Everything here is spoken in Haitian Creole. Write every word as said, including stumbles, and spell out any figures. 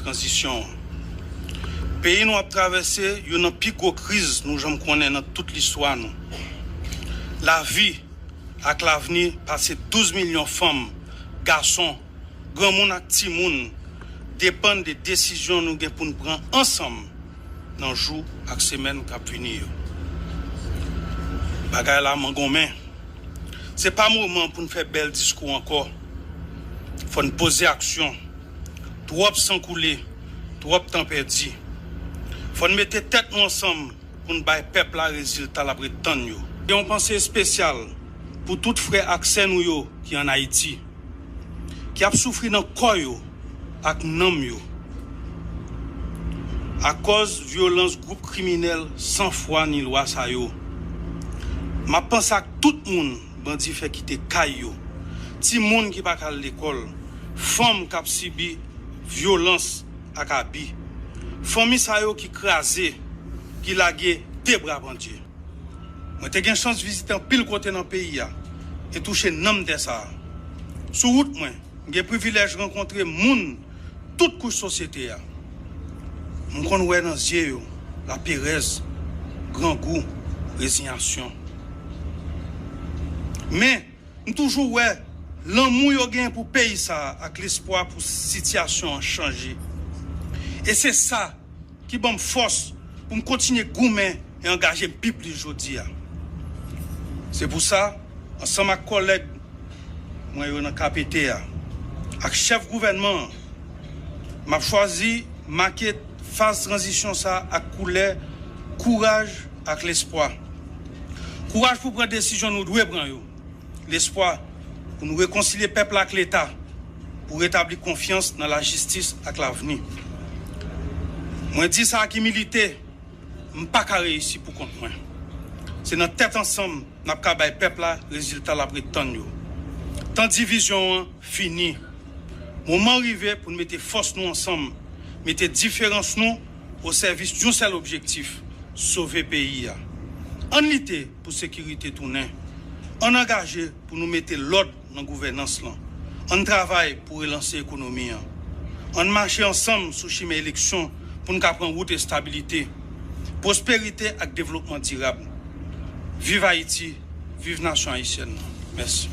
Tranzisyon an. Peyi nou ap travèse youn nan pi gwo kriz nou janm konnen nan tout listwa nou. Lavi ak lavni pase douz milyon fanm, gason, granmoun ak timoun depann de desizyon nou gen pou n pran ansanm nan jou ak semèn k ap vini yo. Bagay la mangonmen. Se pa moman pou n fè bèl diskou ankò. Fò n poze aksyon. Twòp san koule, twòp tan pèdi. Fò n mete tèt nou ansanm pou n bay pèp la rezilta l ap ret tann yo. Gen yon panse espesyal pou tout frè ak sè nou yo ki ann Ayiti, ki ap soufri nan kò yo ak nanm yo akòz vyolans gwoup kriminèl san fwa ni lwa sa yo. M ap panse ak tout moun bandi fè kite kay yo, timoun ki pa ka al lekòl, fanm k ap sibi vyolans ak abi, fanmi sa yo ki kraze, ki lage de bra pandye. Mwen te gen chans vizite anpil kote nan peyi a e touche nanm tè sa a. Sou wout mwen, m gen privilèj rankontre moun tout kouch sosyete a. M konn wè nan zye yo laperèz, grangou, rezinyasyon. Men, m toujou wè lanmou yo gen pou peyi sa a ak lespwa pou sitiyasyon an chanje. E se sa ki ban m fòs pou m kontinye goumen e angaje m pi plis jodi a. Se pou sa, ansanm ak kòlèg mwen yo nan K P T a, ak chèf gouvènman an, m ap chwazi make faz tranzisyon sa a ak koulè kouraj ak lespwa. Kouraj pou pran desizyon nou dwe pran yo. Lespwa pou nou rekonsilye pèp la ak Leta, pou retabli konfyans nan lajistis ak lavni. Mwen di sa ak imilite, m pa ka reyisi pou kont mwen. Se nan tèt ansanm n ap ka bay pèp la rezilta l ap ret tann yo. Tan divizyon an fini. Moman rive pou n mete fòs nou ansanm, mete diferans nou o sèvis yon sèl objektif, sove peyi a. Ann lite pou sekirite tounen. Ann angaje pou nou mete lòd nan gouvènans lan. Ann travay pou relanse ekonomi an. Ann mache ansanm sou chimen eleksyon pou n ka pran wout estabilite, pwosperite ak devlopman dirab. Viv Ayiti, viv nasyon ayisyèn nan. Mèsi.